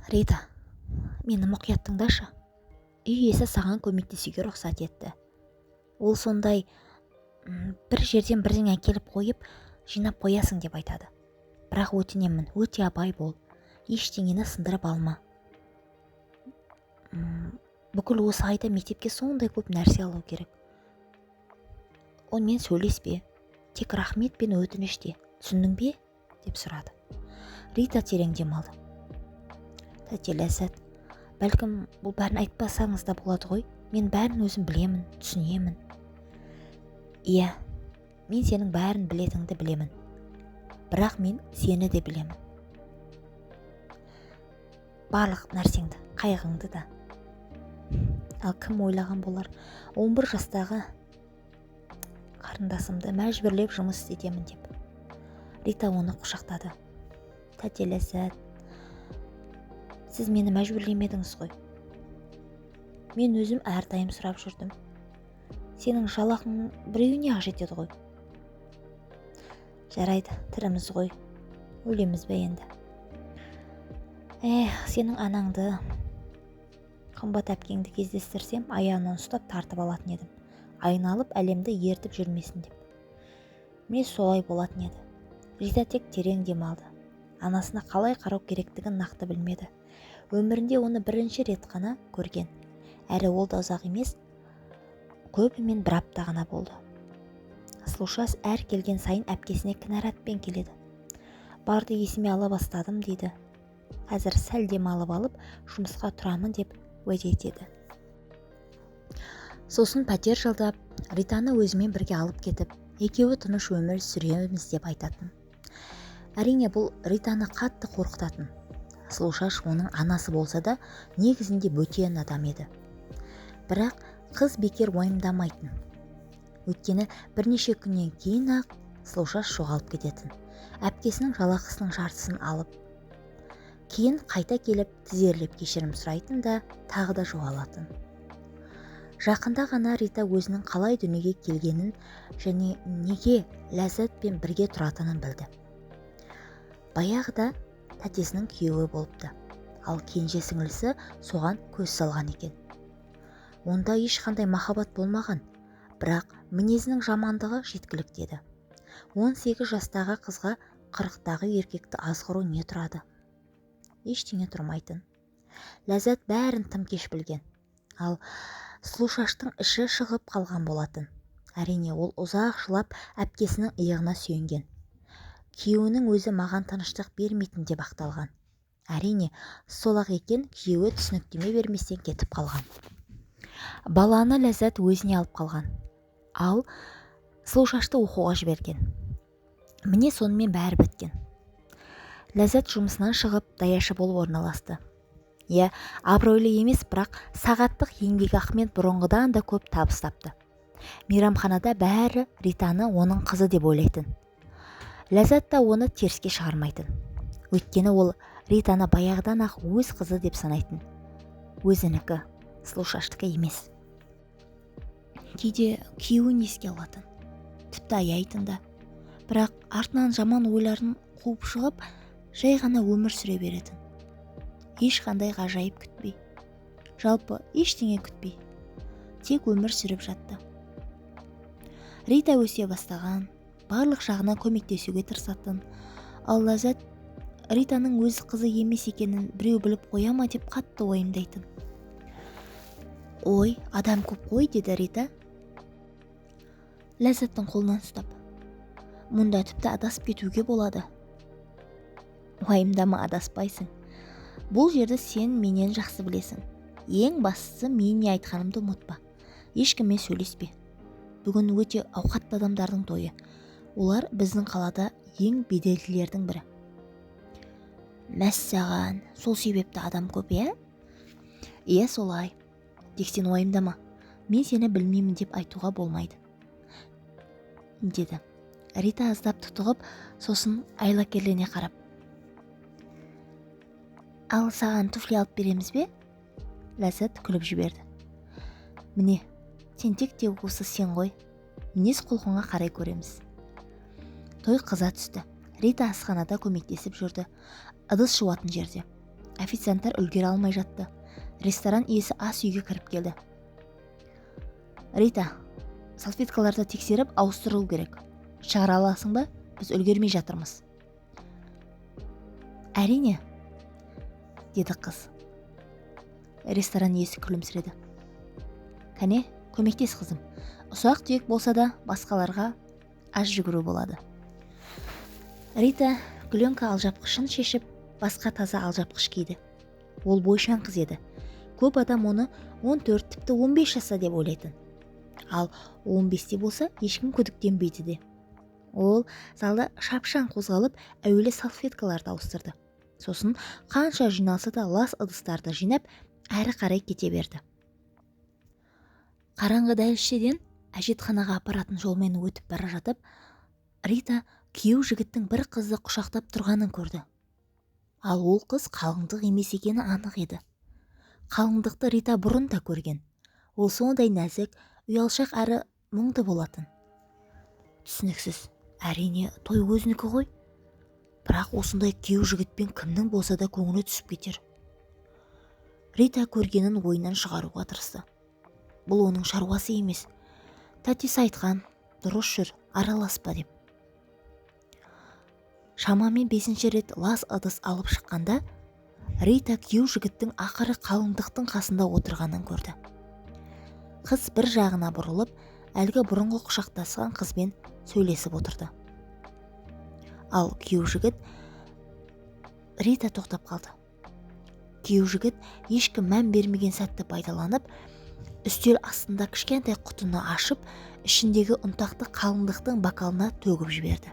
Рита, мені мұқият тыңдашы. Үй иесі саған көмектесуге рұқсат етті. Ол сондай бір жерден бірдеңе әкеліп қойып, жинап қоясың деп айтады. Бірақ өтінемін, өте абай бол. Ештеңені сындырып алма. Бүкіл осы айда мектепке сондай көп нәрсе алу керек. Онымен сөйлеспе. Тек рахмет пен өтініш де. Түсіндің бе? Деп сұрады. Рита терең демалды. Тәте Ләззат, бәлкім бұл бәрін айтпасаңыз да болады ғой. Мен бәрін өзім білемін, түсінемін. Иә, мен сенің бәрін білетініңді білемін. Бірақ мен сені де білемін. Барлық нәрсеңді, қайғыңды да. Ал кім ойлаған болар, 11 жастағы қарындасымды мәжбүрлеп жұмыс істетемін деп. Рита оны құшақтады. Тәте Ләззат, сіз мені мәжбүрлемедіңіз ғой. Мен өзім әрдайым сұрап жүрдім. Сенің жалақың біреуіне-ақ жетеді ғой. Жарайды, тіріміз ғой. Өлеміз бе енді? Эх, сенің анаңды, Қымбат әпкеңді кездестірсем, аяғынан ұстап тартып алатын едім. Айналып әлемді ертіп жүрмесін деп. Міне солай болатын еді. Рита тек терең демалды. Анасына қалай қарау керектігін нақты білмеді. Өмірінде оны бірінші рет қана көрген. Әрі ол да ұзақ емес, көбімен бір апта ғана болды. Сұлушаш әр келген сайын әпкесіне кінәратпен келеді. Барды есіме ала бастадым дейді. Қазір сәл демалып алып, жұмысқа тұрамын деп уәде етеді. Сосын пәтер жалдап, Ританы өзімен бірге алып кетіп, екеуі тыныш өмір сүреміз деп айтатын. Әрине, бұл Ританы қатты қорқытатын. Сұлушаш оның анасы болса да, негізінде бөтен адам еді. Бірақ қыз бекер уайымдамайтын. Өйткені бірнеше күннен кейін-ақ Сұлушаш жоғалып кететін. Әпкесінің жалақысының жартысын алып, кейін қайта келіп тізерлеп кешірім сұрайтын да тағы да жоғалатын. Жақында ғана Рита өзінің қалай дүниеге келгенін және неге Ләззатпен бірге тұратынын білді. Баяғыда тәтесінің күйеуі болыпты, ал кенже сіңлісі соған көз салған екен. Онда ешқандай махаббат болмаған, бірақ мінезінің жамандығы жеткілікті еді. 18 жастағы қызға 40-тағы еркекті азғыру не тұрады? Ештеңе тұрмайтын. Ләззат бәрін тым кеш білген. Ал Сұлушаштың іші шығып қалған болатын. Әрине, ол ұзақ жылап әпкесінің иығына сүйенген. Күйеуінің өзі маған тыныштық бермейтін деп ақталған. Әрине, сол-ақ екен, күйеуі түсініктеме берместен кетіп қалған. Баланы Ләззат өзіне алып қалған. Ал Сұлушашты оқуға жіберген. Міне сонымен бәрі біткен. Ләззат жұмысынан шығып, даяшы болып орналасты. Иә, абыройлы емес, бірақ сағаттық еңбекақымен бұрынғыдан да көп табыс тапты. Мейрамханада бәрі Ританы оның қызы деп ойлайтын. Ләззат та оны теріске шығармайтын. Өйткені ол Ританы баяғыдан-ақ өз қызы деп санайтын. Өзінікі, Сұлушаштікі емес. Кейде күйеуін еске алатын, тіпті аяйтын да. Бірақ артынан жаман ойларын қуып шығып, жай ғана өмір сүре беретін. Ешқандай ғажайып күтпей. Жалпы ештеңе күтпей. Тек өмір сүріп жатты. Рита өсе бастаған, барлық жағынан көмектесуге тырысатын. Ал Ләззат Ританың өз қызы емес екенін біреу біліп қоя ма деп қатты уайымдайтын. Ой, адам көп қой, деді Рита Ләззаттың қолынан ұстап. Мұнда тіпті адасып кетуге болады. Уайымдама, адаспайсың. Бұл жерді сен менен жақсы білесің. Ең бастысы мен не айтқанымды ұмытпа. Ешкіммен сөйлеспе. Бүгін өте ауқатты адамдардың тойы. Олар біздің қалада ең беделділердің бірі. Мәссаған, сол себепті адам көп, иә? Иә, солай. Тек сен уайымдама. Мен сені білмеймін деп айтуға болмайды, деді. Рита аздап тұтығып, сосын айлакерлене қарап. Ал саған туфли алып береміз бе? Ләззат күліп жіберді. Міне, тентек те осы сен ғой. Мінез құлқыңа қарай көреміз. Той қыза түсті. Рита асханада көмектесіп жүрді. Ыдыс жуатын жерде. Официанттар үлгере алмай жатты. Ресторан иесі ас үйге кіріп келді. Рита, салфеткаларды тексеріп ауыстыру керек. Шығара аласың ба? Біз үлгермей жатырмыз. Әрине, деді қыз. Ресторан иесі күлімсіреді. Кәне, көмектес қызым. Ұсақ түйек болса да басқаларға аз жүгіру болады. Рита гүленка алжапқышын шешіп, басқа таза алжапқыш киді. Ол бойшаң қыз еді. Көп адам оны 14, тіпті 15 жаста деп ойлайтын. Ал 15-те болса, ешкім күдіктенбейді де. Ол залда шапшаң қозғалып, әуелі салфеткаларды ауыстырды. Сосын қанша жиналса да лас ыдыстарды жинап, әрі қарай кете берді. Қараңғы дәлізшеден әжетханаға апаратын жолмен өтіп бара жатып, Рита күйеу жігіттің бір қызды құшақтап тұрғанын көрді. Ал ол қыз қалыңдық емес екені анық еді. Қалыңдықты Рита бұрын да көрген. Ол сондай нәзік, ұялшақ әрі мұңды болатын. Түсініксіз, әрине той өзінікі ғой. Бірақ осындай күйеу жігітпен кімнің болса да көңілі түсіп кетер. Рита көргенін ойынан шығаруға тырысты. Бұл оның шаруасы емес. Тәтесі айтқан, дұрыс жүр, араласпа деп. Шамамен 5-ші рет лас ыдыс алып шыққанда, Рита күйеу жігіттің ақыры қалыңдықтың қасында отырғанын көрді. Қыз бір жағына бұрылып, әлгі бұрынғы құшақтасқан қызбен сөйлесіп отырды. Ал күйеу жігіт Рита тоқтап қалды. Күйеу жігіт ешкім мән бермеген сәтті пайдаланып, үстел астында кішкентай құтыны ашып, ішіндегі ұнтақты қалыңдықтың бокалына төгіп жіберді.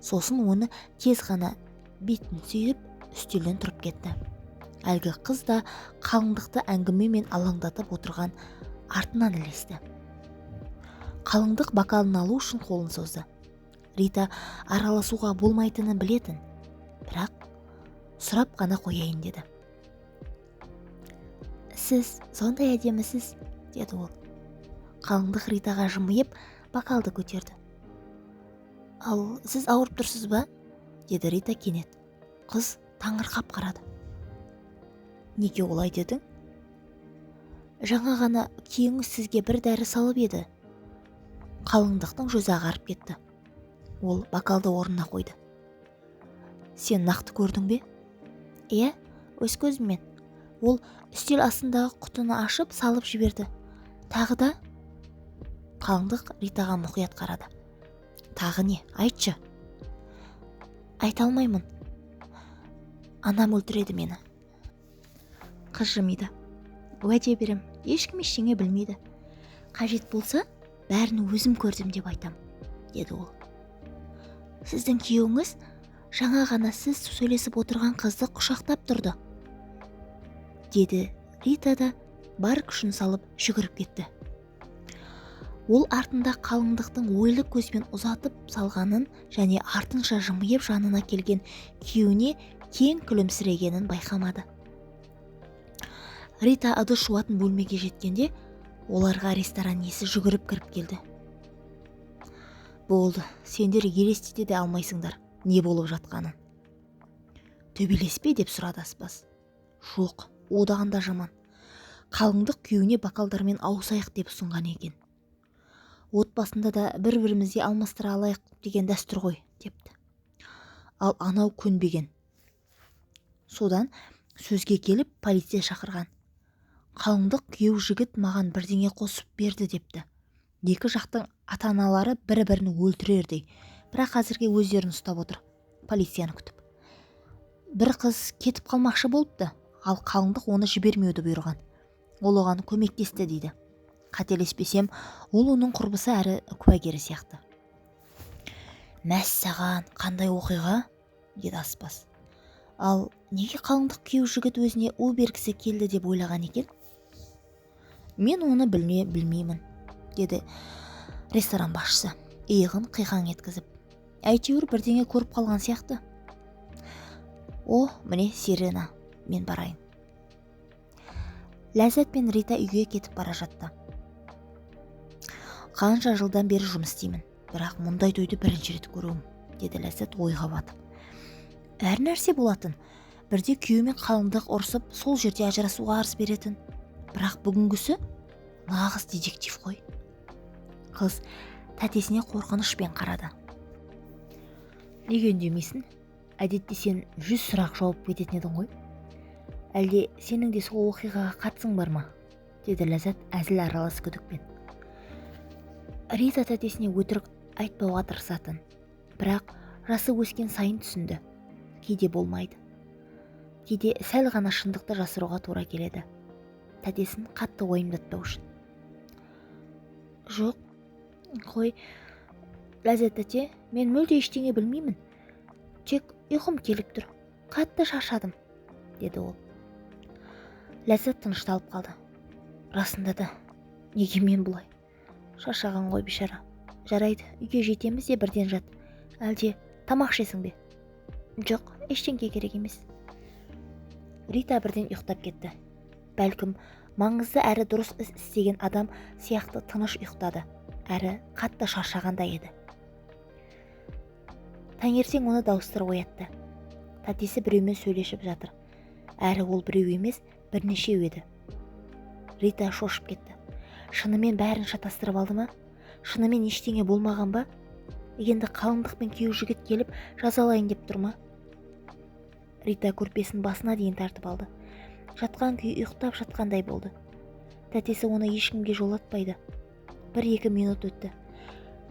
Сосын оны тез ғана бетін сүйіп, үстелден тұрып кетті. Әлгі қыз да қалыңдықты әңгімемен алаңдатып отырған артынан ілесті. Қалыңдық бокалын алу үшін қолын созды. Рита араласуға болмайтынын білетін, бірақ сұрап қана қояйын деді. Сіз сондай әдемісіз, деді ол. Қалыңдық Ритаға жымиып, бокалды көтерді. Ал сіз ауырып тұрсыз ба? Деді Рита кенет. Қыз таңырқап қарады. Неге олай дедің? Жаңа ғана күйеуіңіз сізге бір дәрі салып еді. Қалыңдықтың жүзі ағарып кетті. Ол бокалды орнына қойды. Сен нақты көрдің бе? Иә, өз көзіммен. Ол үстел астындағы құтыны ашып салып жіберді. Тағы да? Қалыңдық Ритаға мұқият қарады. Тағы не? Айтшы. Айта алмаймын. Анам өлтіреді мені. Қыз жымиды. Уәде берем, ешкім ештеңе білмейді. Қажет болса, бәрін өзім көрдім деп айтам, деді ол. Сіздің күйеуіңіз жаңа ғана сіз сөйлесіп отырған қызды құшақтап тұрды, деді Рита да бар күшін салып жүгіріп кетті. Ол артында қалыңдықтың ойлы көзбен ұзатып салғанын және артынша жымиып жанына келген күйеуіне кең күлімсірегенін байқамады. Рита ыдыс жуатын бөлмеге жеткенде, оларға ресторан иесі жүгіріп кіріп келді. Болды, сендер елестете де алмайсыңдар, не болып жатқанын. Төбелеспе деп сұрады аспаз. Жоқ, одан да жаман. Қалыңдық күйеуіне бокалдармен ауысайық деп ұсынған екен. Отбасында да бір-бірімізге алмастыра алайық деген дәстүр ғой, депті. Ал анау көнбеген. Содан сөзге келіп полиция шақырған. Қалыңдық күйеу жігіт маған бірдеңе қосып берді депті. Екі жақтың ата-аналары бір-бірін өлтірердей, бірақ әзірге өздерін ұстап отыр, полицияны күтіп. Бір қыз кетіп қалмақшы болыпты, ал қалыңдық оны жібермеуді бұйырған. Ол оған көмектесті дейді. Қателеспесем, ол оның құрбысы әрі куәгері сияқты. Мәссаған, қандай оқиға? Деді аспаз. Ал неге қалыңдық күйеу жігіт өзіне у бергісі келді деп ойлаған екен? Мен оны білмеймін, деді ресторан басшысы, иығын қиқаң еткізіп. Әйтеуір бірдеңе көріп қалған сияқты. О, міне сирена, мен барайын. Ләззат пен Рита үйге кетіп бара жатты. Қанша жылдан бері жұмыс істеймін, бірақ мұндай тойды бірінші рет көруім, деді Ләззат ойға батып. Әр нәрсе болатын, Бірде күйеуімен қалыңдық ұрысып, сол жерде ажырасуға арыз беретін. Бірақ бүгінгісі нағыз детектив қой. Қыз тәтесіне қорқынышпен қарады. Неге үндемейсің? Әдетте сен 100 сұрақ жауап кететін едің ғой. Әлде сенің де сол оқиғаға қатысың бар ма? Деді Ләззат әзіл аралас күдікпен. Рита тәтесіне өтірік айтпауға тырысатын. Бірақ жасы өскен сайын түсінді. Кейде болмайды. Кейде сәл ғана шындықты жасыруға тура келеді. Тәтесін қатты уайымдатпау үшін. Жоқ, қой, Ләззат тәте, мен мүлде ештеңе білмеймін. Тек ұйқым келіп тұр. Қатты шаршадым, деді ол. Ләззат тынышталып қалды. Расында да, неге мен бұлай? Шаршаған ғой бейшара. Жарайды, үйге жетеміз де бірден жат. Әлде тамақ ішесің бе? Жоқ, ештеңе керек емес. Рита бірден ұйықтап кетті. Бәлкім, маңызды әрі дұрыс іс істеген адам сияқты тыныш ұйықтады, әрі қатты шаршағандай еді. Таңертең оны дауыстар оятты. Тәтесі біреумен сөйлесіп жатыр. Әрі ол біреу емес, бірнешеу еді. Рита шошып кетті. Шынымен бәрін шатастырып алды ма? Шынымен ештеңе болмаған ба? Енді қалыңдық пен күйеу жігіт келіп жазалайын деп тұр ма? Рита көрпесін басына дейін тартып алды. Жатқан күйі ұйықтап жатқандай болды. Тәтесі оны ешкімге жолатпайды. 1-2 минут өтті.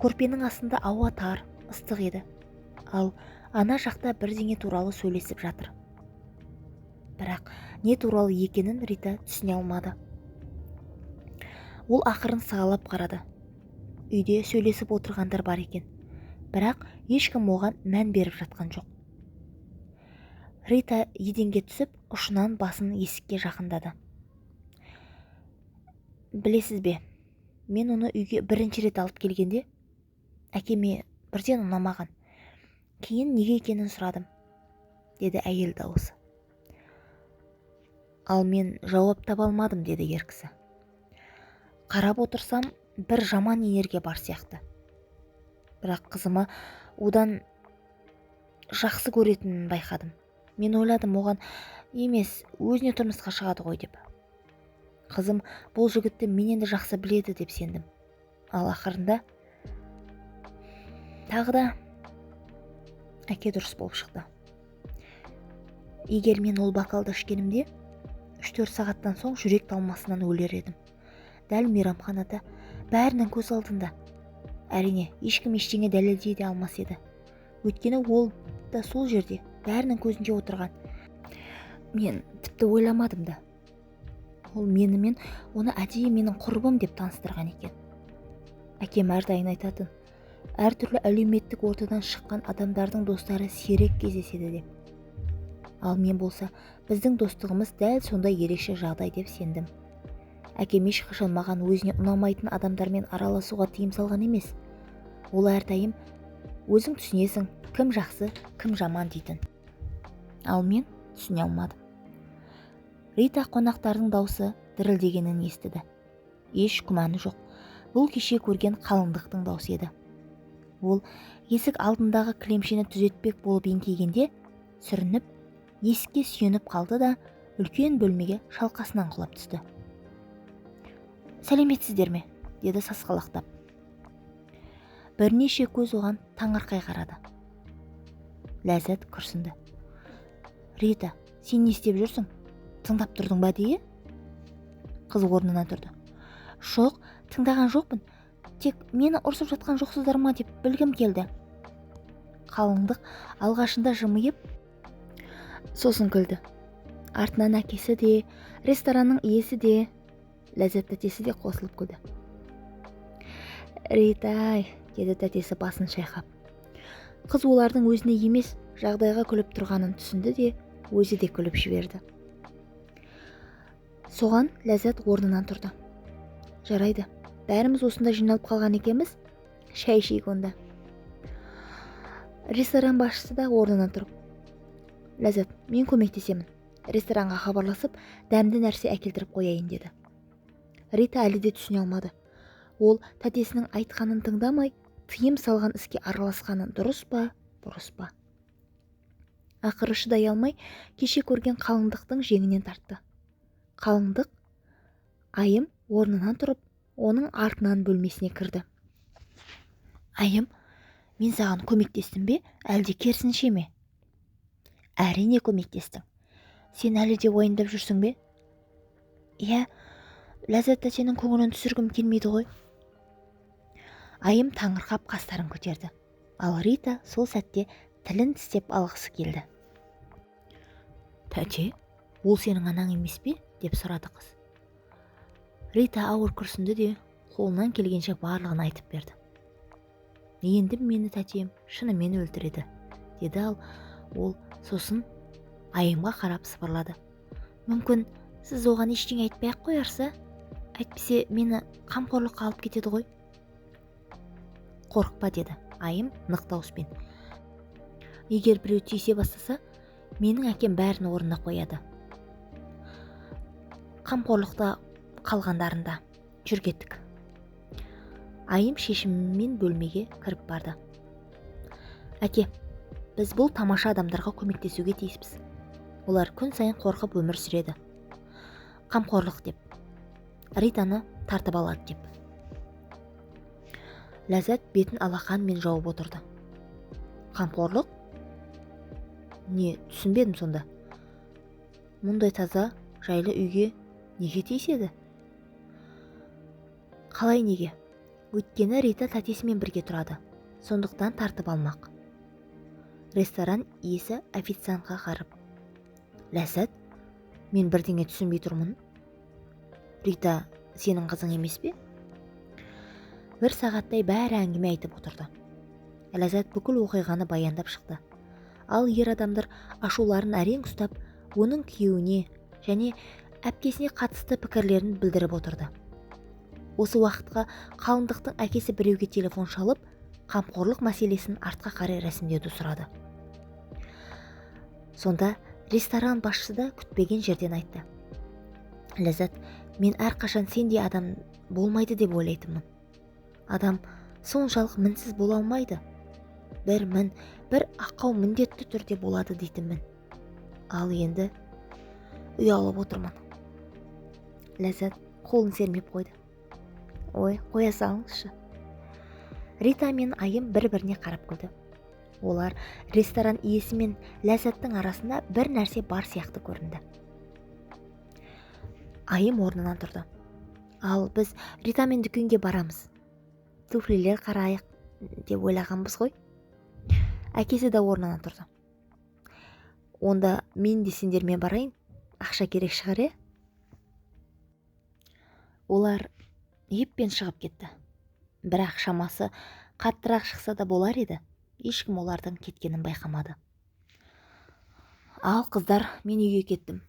Көрпенің астында ауа тар, ыстық еді. Ал ана жақта бірдеңе туралы сөйлесіп жатыр. Бірақ не туралы екенін Рита түсіне алмады. Ол ақырын сығалап қарады. Үйде сөйлесіп отырғандар бар екен. Бірақ ешкім оған мән беріп жатқан жоқ. Рита еденге түсіп, ұшынан басын есікке жақындады. Білесіз бе, мен оны үйге бірінші рет алып келгенде әкеме бірден ұнамаған. Кейін неге екенін сұрадым, деді әйел дауысы. Ал мен жауап таба алмадым, деді ер кісі. Қарап отырсам, бір жаман энергия бар сияқты. Бірақ қызыма одан жақсы көретінін байқадым. Мен ойладым, оған емес, өзіне тұрмысқа шығады ғой деп. Қызым бұл жігітті менен де жақсы біледі деп сендім. Ал ақырында тағы да әке дұрыс болып шықты. Егер мен ол бокалды ішкенімде, 3-4 сағаттан соң жүрек талмасынан өлер едім. Дәл мейрамханада, бәрінің көз алдында. Әрине, ешкім ештеңе дәлелдей де алмас еді. Өйткені ол да сол жерде, бәрінің көзінде отырған. Мен тіпті ойламадым да. Ол менімен оны әдейі менің құрбым деп таныстырған екен. Әкем әрдайым айтатын, әртүрлі әлеуметтік ортадан шыққан адамдардың достары сирек кездеседі деп. Ал мен болса, біздің достығымыз дәл сондай ерекше жағдай деп сендім. Әкем ешқашан маған өзіне ұнамайтын адамдармен араласуға тыйым салған емес. Ол әрдайым өзің түсінесің, кім жақсы, кім жаман дейтін. Ал мен түсіне алмадым. Рита қонақтардың даусы дірілдегенін естіді. Еш күмәні жоқ. Бұл кеше көрген қалыңдықтың даусы еді. Ол есік алдындағы кілемшені түзетпек болып еңкейгенде, сүрініп, есікке сүйеніп қалды да, үлкен бөлмеге шалқасынан құлап түсті. Сәлеметсіздер ме? Деді сасқалақтап. Бірнеше көз оған таңырқай қарады. Ләззат күрсінді. Рита, сен не істеп жүрсің? Тыңдап тұрдың ба дейі? Қыз орнынан тұрды. Жоқ, тыңдаған жоқпын. Тек мені ұрсып жатқан жоқсыздар ма деп білгім келді. Қалыңдық алғашында жымиып, сосын күлді. Артынан әкесі де, ресторанның иесі де, Ләззат тәтесі де қосылып күлді. Ритай, деді тәтесі басын шайқап. Қыз олардың өзіне емес, жағдайға күліп тұрғанын түсінді де, өзі де күліп жіберді. Соған Ләззат орнынан тұрды. Жарайды, бәріміз осында жиналып қалған екенбіз, шай ішейік онда. Ресторан басшысы да орнынан тұрып, Ләззат, мен көмектесемін. Ресторанға хабарласып, дәмді нәрсе әкелдіріп қояйын, деді. Рита әлі де түсіне алмады. Ол тәтесінің айтқанын тыңдамай, тыйым салған іске араласқаны дұрыс па, бұрыс па? Ақыры шыдай алмай, кеше көрген қалыңдықтың жеңінен тартты. Қалыңдық Айым орнынан тұрып, оның артынан бөлмесіне кірді. Айым, мен саған көмектестім бе, әлде керісінше ме? Әрине көмектестің. Сен әлі де уайымдап жүрсің бе? Иә, Ләззат тәтенің көңілін түсіргім келмейді ғой. Айым таңырқап қастарын көтерді. Ал Рита сол сәтте тілін тістеп алғысы келді. Тәте, ол сенің анаң емес пе? Деп сұрады қыз. Рита ауыр күрсінді де, қолынан келгенше барлығын айтып берді. Енді мені тәтем шынымен өлтіреді, деді ал ол сосын Айымға қарап сыбырлады. Мүмкін сіз оған ештеңе айтпай-ақ қоярсыз, әйтпесе мені қамқорлыққа алып кетеді ғой. Қорықпа, деді Айым нық дауыспен. Егер біреу тиісе бастаса, менің әкем бәрін орнына қояды. Қамқорлықта қалғандарында жүр кеттік. Айым шешімімен бөлмеге кіріп барды. Әке, біз бұл тамаша адамдарға көмектесуге тиіспіз. Олар күн сайын қорқып өмір сүреді. Қамқорлық деп. Ританы тартып алады деп. Ләззат бетін алақанмен жауып отырды. Қамқорлық? Не, түсінбедім сонда. Мұндай таза, жайлы үйге неге тиіседі? Қалай неге? Өйткені Рита тәтесімен бірге тұрады. Сондықтан тартып алмақ. Ресторан иесі официантқа қарап. Ләззат, мен бірдеңе түсінбей тұрмын. Рита сенің қызың емес пе? Бір сағаттай бәрі әңгіме айтып отырды. Ләззат бүкіл оқиғаны баяндап шықты. Ал ер адамдар ашуларын әрең ұстап, оның күйеуіне және әпкесіне қатысты пікірлерін білдіріп отырды. Осы уақытқа қалыңдықтың әкесі біреуге телефон шалып, қамқорлық мәселесін артқа қарай рәсімдеуді сұрады. Сонда ресторан басшысы да күтпеген жерден айтты. Ләззат, мен әрқашан сендей адам болмайды деп ойлайтынмын. Адам соншалық мінсіз бола алмайды. Бір мін, бір ақау міндетті түрде болады дейтінмін. Ал енді ұялып отырмын. Ләззат қолын сермеп қойды. Ой, қоя салыңызшы. Рита мен Айым бір-біріне қарап күлді. Олар ресторан иесі мен Ләззаттың арасында бір нәрсе бар сияқты көрінді. Айым орнынан тұрды. Ал біз Рита мен дүкенге барамыз. Туфлилер қарайық деп ойлағанбыз ғой. Әкесі де орнынан тұрды. Онда мен де сендермен барайын, ақша керек шығар, е? Олар еппен шығып кетті. Бірақ шамасы қаттырақ шықса да болар еді. Ешкім олардың кеткенін байқамады. Ал қыздар, мен үйге кеттім.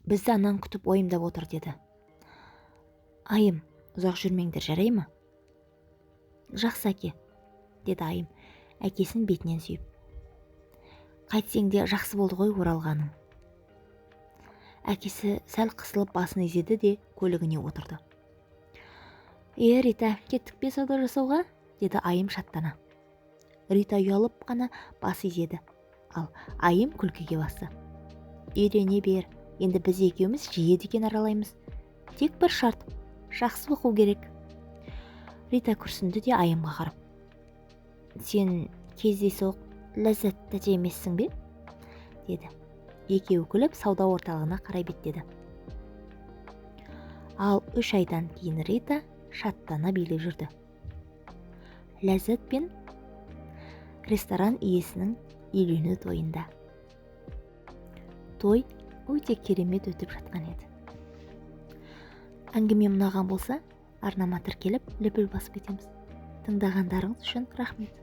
Бізді анаң күтіп уайымдап отыр, деді. Айым, ұзақ жүрмеңдер, жарай ма? Жақсы, әке, деді Айым, әкесін бетінен сүйіп. Қайтсең де жақсы болды ғой оралғаның. Әкесі сәл қысылып басын изеді де көлігіне отырды. Е, Рита, кеттік пе сауда жасауға? Деді Айым шаттана. Рита ұялып қана бас изеді. Ал Айым күлкіге басты. Үйрене бер, енді біз екеуміз жиі дүкен аралаймыз. Тек бір шарт, жақсы оқу керек. Рита күрсінді де Айымға қарап. Сен кездейсоқ Ләззат тәте емессің бе? Деді. Екеуі күліп сауда орталығына қарай беттеді. Ал 3 айдан кейін Рита шаттана билеп жүрді. Ләззат пен ресторан иесінің үйлену тойында. Той өте керемет өтіп жатқан еді. Әңгіме ұнаған болса, арнама тіркеліп, лүпіл басып кетеміз. Тыңдағандарыңыз үшін рахмет.